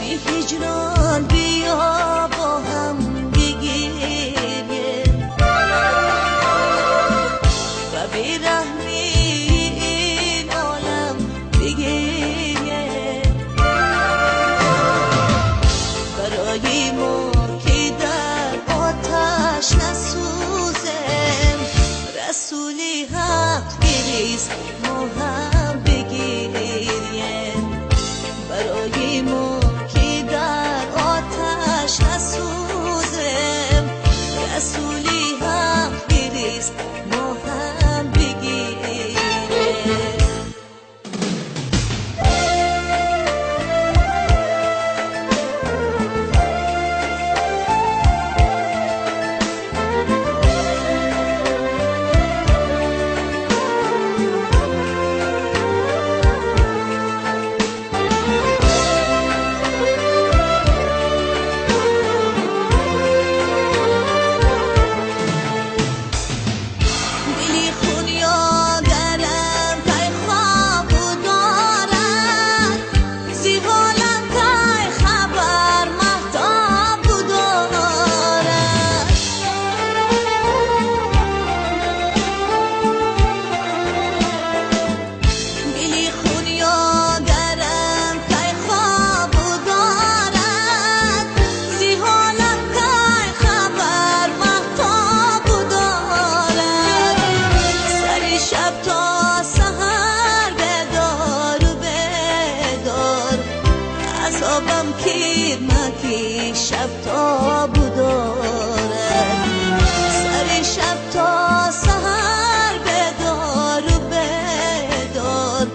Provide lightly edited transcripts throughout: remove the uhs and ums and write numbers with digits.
شبی هجران بیا با هم بگیریم و بی‌رحمی این عالم بگیریم. برای ما که در آتش نسوزیم، رسولی حق گریست ما هم بگیریم. برای ما که در آتش نسوزیم، رسولی حق گریست ما هم بگیریم. عذابم کیر مکی شب تا بدارد، سر شب تا سحر بدار و بدار.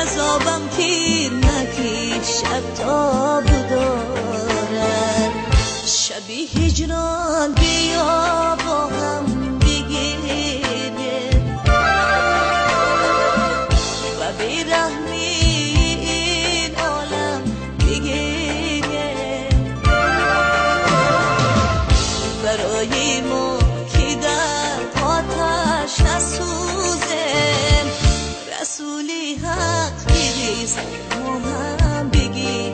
عذابم کیر مکی شب تا بدارد. شبی هجران بیا با هم بگیریم و بی‌رحمی برای ما که در آتش نسوزیم، رسولی حق گریست ما هم بگیریم.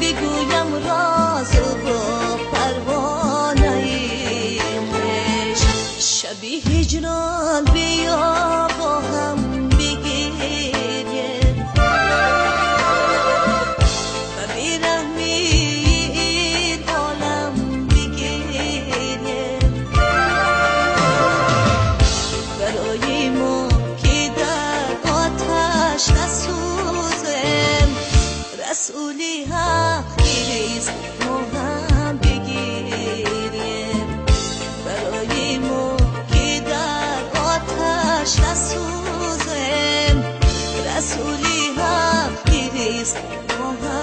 بگویم راز با پروانه خویش. شبی هجران بیا با هم بگیریم و بی‌رحمی این عالم بگیریم. برای ما که در آتش نسوزیم، رسولی حق گریست ما هم بگیریم. برای ما که در آتش نسوزیم، رسولی حق گریست ما هم